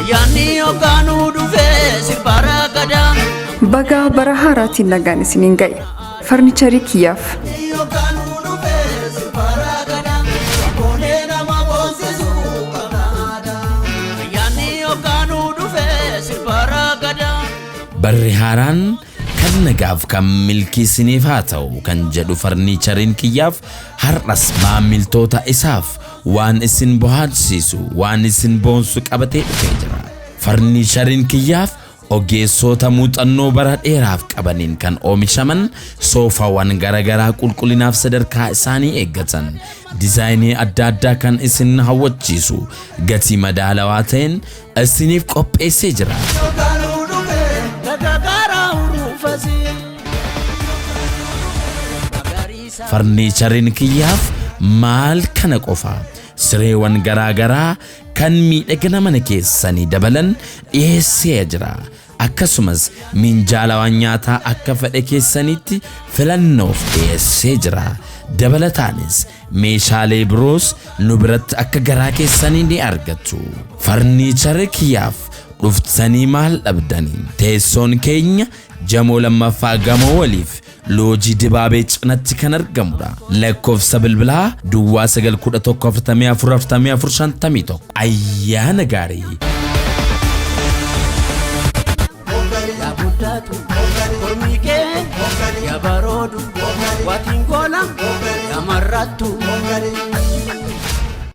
Ayyaanni hoggaanuu dhufee sirbara gadaa. Baga bara haaraatiin nagaan isiniin ga'e. Farniicharii kiyyaaf. Hoggaanuu dhufee sirbara gadaa. Boonee nama boonsisu qabnaadha. Ayyaanni hoggaanuu dhufee sirbara gadaa. Barri haaraan kan nagaaf kan milkii isiniif haa ta'u kan jedhu Farniichariin Kiyyaaf har'as maamiltoota isaaf waan isin bohaarsiisu, waan isin boonsu qabatee dhufee jira. Farniichariin Kiyyaaf ogeessota muuxannoo bara dheeraaf qabaniin kan oomishaman soofaawwan garaagaraa qulqullinaaf sadarkaa isaanii eeggatan, dizaayinii adda addaa kan isin hawwachiisu, gatii madaalawaa ta'een isiniif qopheessee jira. Hoggaanuu dhufee dagaagaaraa huruufasi. Magariisa. Farniichariin Kiyyaaf maal kana qofa, sireewwan garaagaraa kan miidhagina mana keessanii dabalan dhiyeessee jira. Akkasumas minjaalawwan nyaataa akka fedhe keessanitti filannoof dhiyeessee jira. Dabalataanis meeshaalee biroos nu biratti akka garaa keessanii ni argattu. Farniichara Kiyyaaf dhuftanii maal dhabdanii? Teessoon keenya Jamoo 2ffaa, gamoo waliif loojii dibaabee cinatti kan argamudha. Lakkoofsa bilbilaa 0911 44 44 51. Ayyaana gaarii!